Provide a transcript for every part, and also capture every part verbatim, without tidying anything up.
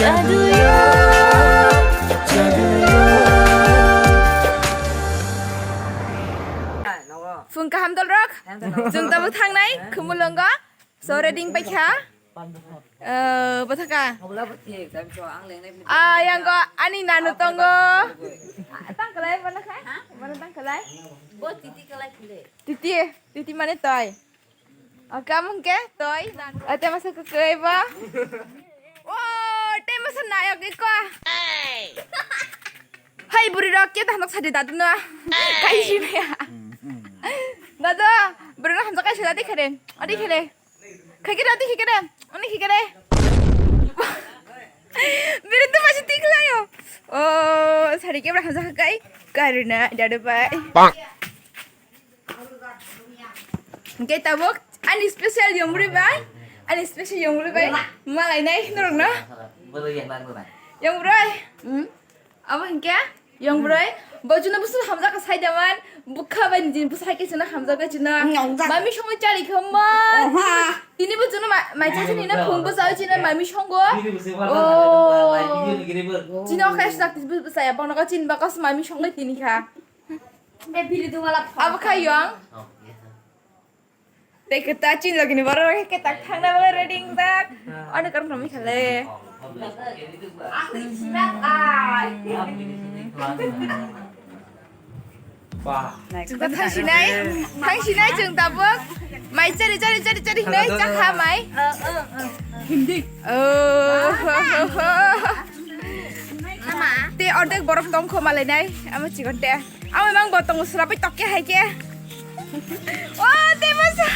Phung kaham dolrok. Chwng tabuk thangnai Khumulwngo. So ready paikha. Eh, bothaka. Ah, yango ani nanu tongo. Tangkalai mana khai? Mana tangkalai? Titi, titi mane toi. Oke, among ke toi. Ate masa kukwai ba. Oh, te masa nayok iko. Hai buri rok ke tanok sadi dadu no. Kai si ya. Dadu, buri rok hamsa kai sila dikhe de. Adi khele. Khai kere adi khele. Ani khele. Biri tu masih tinggal yo. Oh, sari ke berapa hamsa kai? Karena dadu bai. Hingke tabuk ani special yongbroi bai, ani special yongbroi bai malainai norokno. Yongbroi. Abo hingke yongbroi. Bo chwngno bwswk hamjakha saidaman, bwkha bai nini bwsai khe chwngno hamjakha chwngno. Mami songwi chali kha ma. Tini bo chwngno mai chasi nini phung bwsai chwngno mami songo. Oh. Chini o khe swnak tini bwsai ya bangno chini baka mami songwi tini kha. Abo kha yong. Tei kwta chini logi ni borok rok khe kwtak thangna bagwi ready wngjak. Ani karon kami khale. Chwng ta thangsinai, thangsinai chwng tabuk. Mai chari chari chari chari hinwi chakha mai. Hindi. Oh, ho, ho, ho. Tei ordek borok tongkho malainai, amo chikon te. Amo mang bo tongo srapai tokke hai ke. Oh, te masa.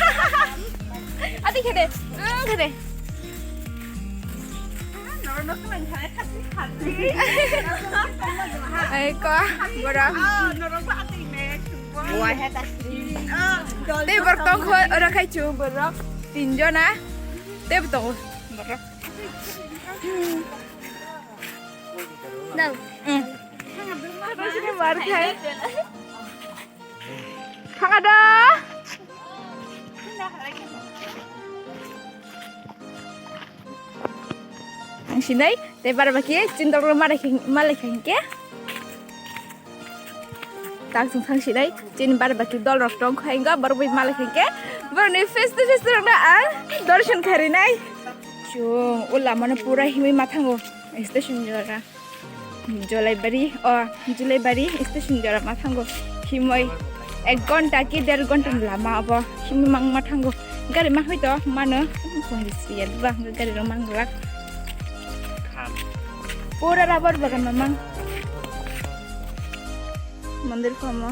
Adi khede. Mm, khede. Ai ko, bora. Te borok tongkho ora khai chu borok. Tinjona. Te bo tongo borok. No. Mm. Mar khai. Thangado. Ang sinai, te bar baki chindol malai khing, malai khing ke. Tak sung sang sinai, chini bar baki dol rok tong khai ga, bar bai malai khing ke. Bar ni face to face rok na ang dorshon kharinai. Chung, o lama no pura himwi mathango, station jaga. Jolaibari, o Jolaibari station jora ma thango. Himoi ek ghonta ki der ghonta ni lama abo. Himoi mang ma thango. Gari ma hoi to mano. Pondis riyal ba gari rok mang glak. Pura rubber bagan mamang. Mandir khomo.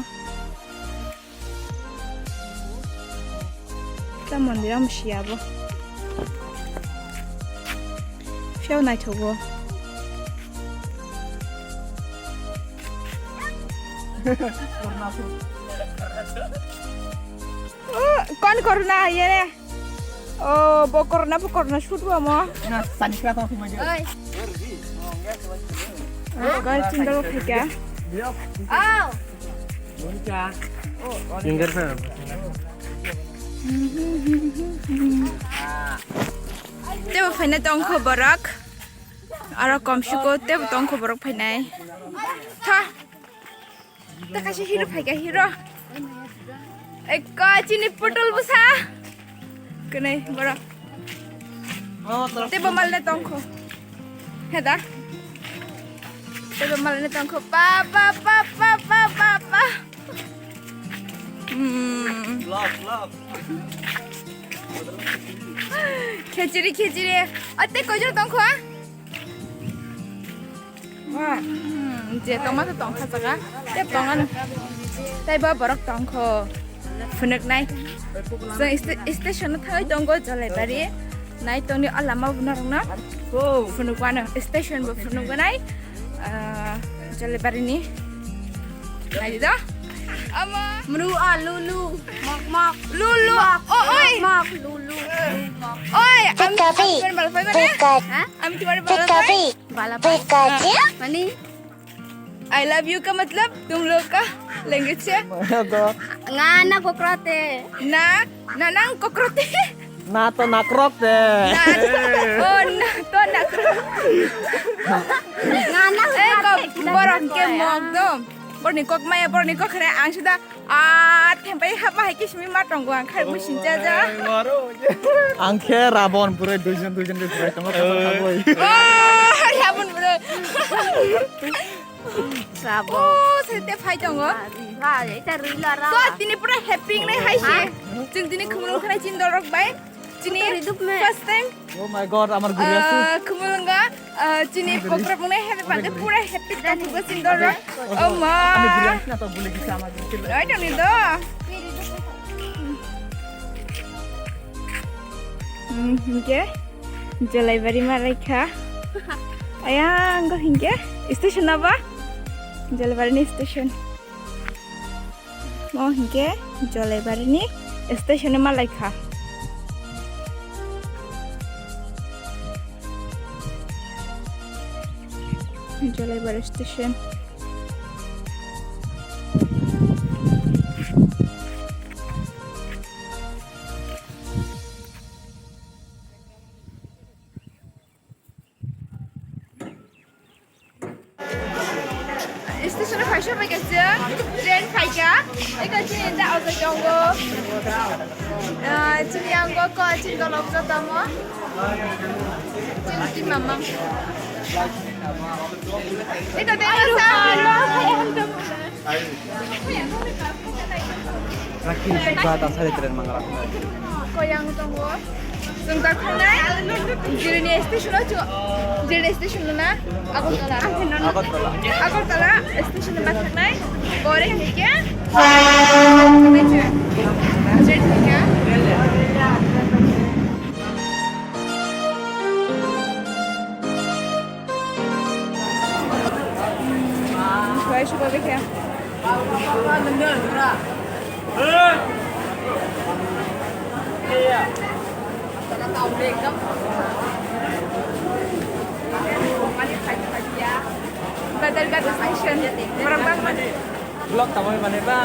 Ta mandir ang siya bo. Siya naithogo. Oh, kon corona ye re. Oh, bo corona, bo corona shoot wa mo. Na, sani kla tong thumai. Oi. Oh, guys, chindalo phika. Oh. Finger sa. Tebo phaina tongkho borok. Aro komsiko tebo tongkho borok phainai. Tha. Ta kaisa hero phaikha hero. Ekka chini putol bwsa. Kwnwi borok. Tebo malne tongkho. Heda. Tebo malne tongkho. Pa pa pa pa pa pa pa. Hmm. Love, love. Khechiri khechiri. Ate koi jora tongkho? Hmm, je tongma to tongkha jaga. Tei tongano. Tei bo borok tongkho. Phunuknai. Chwng sta-, station no thangwi tongo Jolaibari. Nai tongni o lama bo norokno. Phunuk wano. Station bo phunuk wnai. Ah, Jolaibari ni. Nai do. Ama. Mru a lulu. Mok mok. Lulu. Mok, oh, oi. Mok, lulu. Oi, আমি তোমার ভালোবাসা মানে? হ্যাঁ? আমি তোমার ভালোবাসা। Pikachu. Bala Pikachu. Mani? I love you ka matlab tum log ka language hai? Nga na kokrote. Na, na nang kokrote. Na to nakrok te. Na, oh, na to na Ngana. Ei, kok, borok ke mok dom. Borni kok maya, borni kok khre ang sida. Ah, thempai hapma hai kisimi ma tongo ang khai musin jaja. Ang khe Rabon pura duijon duijon de pura tamo kabar haboi. Oh, Rabon pura. Rabon. Oh, sete phai tongo. Ba, ba, eta rui la ra. So, tini pura happy nai hai se. Jeng tini khumrung khana chin dorok bai. Chini first time. Oh my God, amar guri asu. Ah, khumulunga, ah, chini pokra bungnai happy birthday, pura happy tongthok chini dorok. Oh ma. Ami guri asu na to bule gisa amar guri. Ai tong ni do. Hmm, hingke Jolaibari malaikha. Ayang go hingke station aba. Jolaibari ni station. Mo hingke Jolaibarini station ma laikha. Jolaibari station. Station o phaisa bai khe chwng train phaikha. Eko chini da ojo tongo. Ah, chini yango ko chini dolok jotomo. Chini mamang. Eko de sa. Rakhi ba ta sari tren mangala. Koyang tongo. Chwng ta thangnai. Jirani station o chwng. Jirani station na Agartala. Agartala. Agartala station ma thangnai. Bore hingke. Train hingke. Suai suba bekhe. Badalghat station. Borok bangma. Vlog tamo mane ba.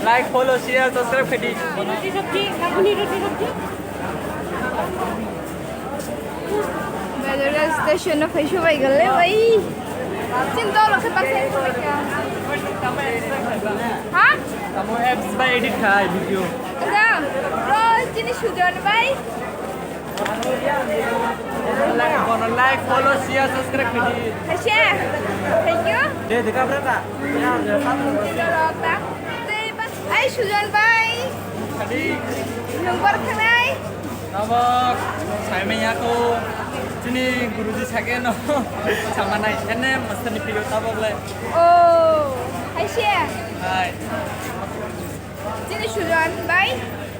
Like, follow, share, subscribe khaidi. Roti sabji, naguni roti sabji. Badalghat station no phaisa bai galle bai. Chin dolo khe baksa. Ha? Tamo apps ba edit khai video. Ada, bro, chini Sujon bai. Like, kono like, follow, share, subscribe khaidi. Haise. Thank you. De, dekha bra ta. Chini dolo ta. Tei ba, ai Sujon bai. Khaidi. Nung bor thangnai. Tabok, saimanya ko. Chini guruji sake no. Samanai, ene mastani piyo tabok le. Oh, haise. Hai. Chini Sujon bai,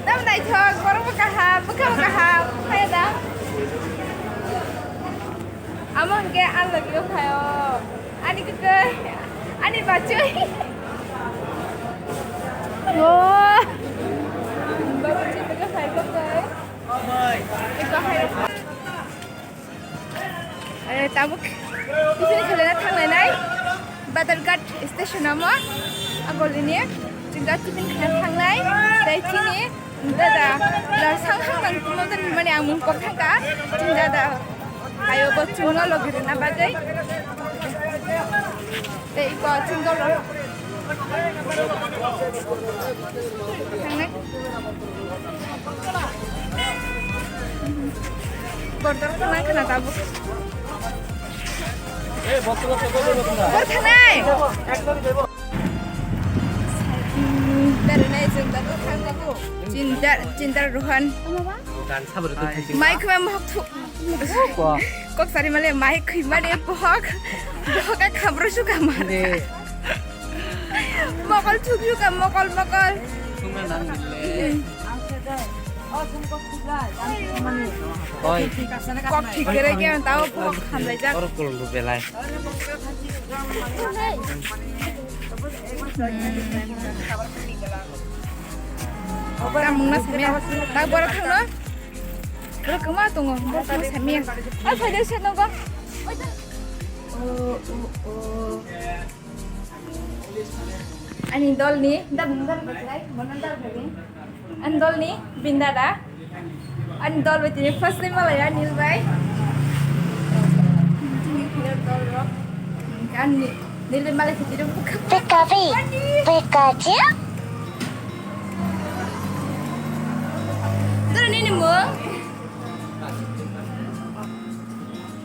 tamo naithok, borok bo kaham, bwkha bo kaham, phai da. Amo hwnkhe ang logi o phaio, ani kwkwi, ani bachwi. Oh. Babu chini kwkwi phai kwkwi. Eko hai. Eh, tabuk tiffin khlaina thanglainai Badalghat station amo, agolini chwng da tiffin khlaina thangnai, tei chini dada lal sang hang nang tongma mani ang mung kok thangkha, chini dada ayo bo chwngno logi rwna bagwi. Tei iko chwng dolo thangnai. Borok khna khna tabuk. Bor khanai. Darinai chwng tabuk thang tabuk. Chindar, chindar Rohan. Mai khma mohok thu. Kok sari male mai khwi male bohok. Bohok a khabro suka mar. Mokol thuk suka mokol mokol. Oi. Kok thik kere ke tao bohok khamlai jak. Oro kolom belai. Tamung na samia. Tak bora thang no. Bora kama tongo. Bora kama samia. Ah, phai de se nogo. Oh, oh, oh. Ani dolni, ani dolni Bindada. Ani dol bai tini first time malaya Nil bai. Kan ni, nilai malai khiti rok buka. Pikachu, Pikachu. Dara nini mung.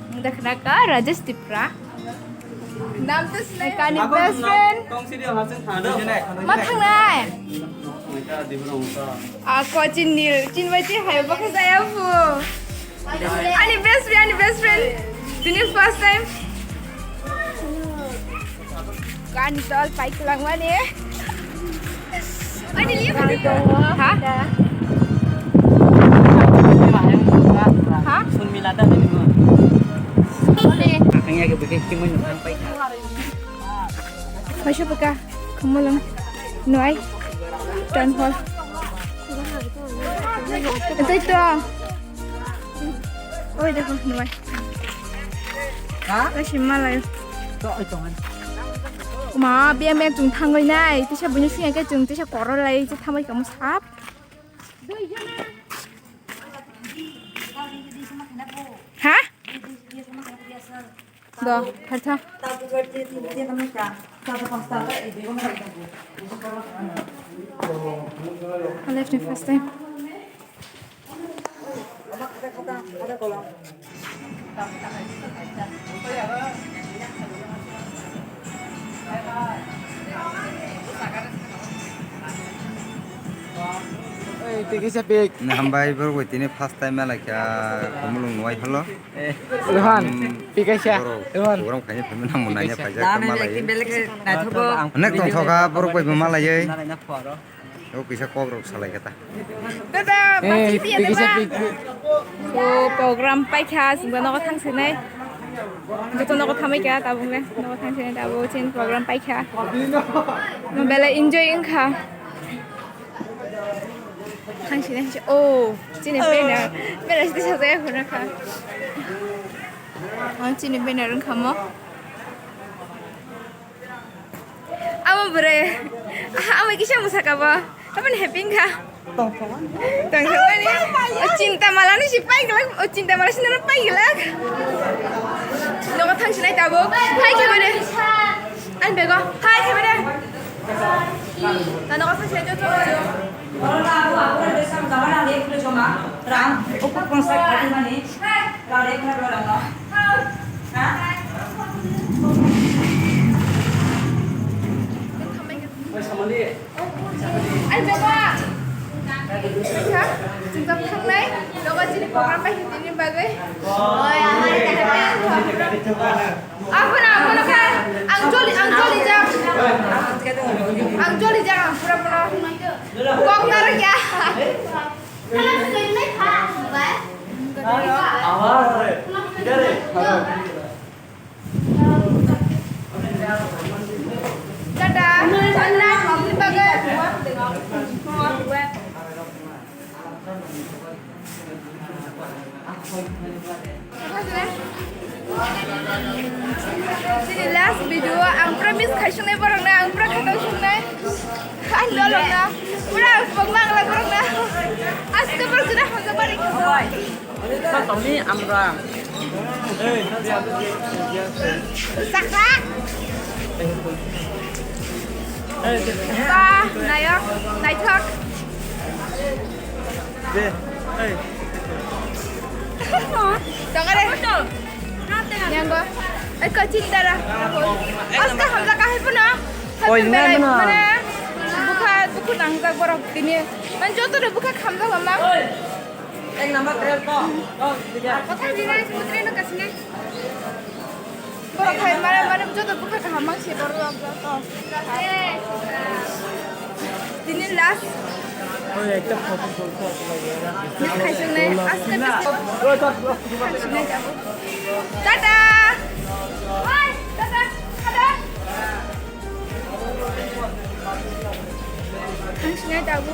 Mung dak naka Rajesh Tipra. Nam to sinai kani best friend. Ma thangnai. Ako chin nil, chin bai chin hai bakha jaya bu. Ani best friend, ani best friend. Tini first time. Kani dol pai kelang mani. Ani liya mani. Ha? Ha? Sunmila da ni mo. Ani. Ang ya ke bikin kimai nang pai. Masuk peka. Kamalang. Nuai. Town hall. Ito, ito. Oi, dekho, nuai. Ha? Oi, simma lai. To, oi, tongan. Ma, biya me chung thangoi nai. Tisa bunya singa ke chung tisa koror lai, tisa thangoi kamu sap. Ha? Do, khartha. I left him first time. Ei, tiki sepik. Hambai, borok bai tini first time malaikha, kumulung nuai holo. Rohan, pikaisa. Rohan. Program khaina phaimanang mo naina paijak malai. Onek tongthoka borok bai malai. O kisa kok rok salai kata. Dada, eh, pikaisa pik. O program paikha, singba nogo thang sinai. Joto nogo thamai kha, tabuk le nogo thang sinai, tabuk chin program paikha. Bela enjoy wngkha. Thang sinai, oh, chini banner, banner sidi sajaya khuna kha. Oh, chini banner wngkha mo. Amo bwrwi, amo kisa mwsaka bo, amo ni happy wngkha. Tongthokmani. O chinta mala ni si pai glak, o chinta mala si nang pai glak. Nogo thang sinai tabuk, hai khe mane. Ani bego, hai khe mane. Ta nogo thang sinai joto. Ai, baba. Chwng ta thangnai, nogo chini program bai hini bagwi. Aphano, aphano kha. Ang joli, ang joli jak. Ang joli jak, ang pura pura. Kok narwk ya. Tata. Tata. Chini last video ang pura miss khai sungnai borok na, ang pura khatang sungnai. Ang dolok na, pura ang pogma ang lai borok na. Aste borok jina hamjak bari khaso. Sa tongni amra. Sakha. Ba, nayok, naithok. De, ei. Tongare. Yango. Ei, coaching dara. Aste hamjak kahai puno. Oi, nai, mano. Mane, bukha, bukha nangjak borok tini. Man joto no bukha khamjak lamang. Ek number trail to. Oh, iya. Kothai dinai, putri no kasine. Borok hai mare mare joto bukha kaham mang se borok rok joto. Tini last. Oi, ekta photo tulo. Miss khai sungnai, aste miss. Khai sungnai jabo. Tata. Bye, tata. Tata. Khai sungnai jabo.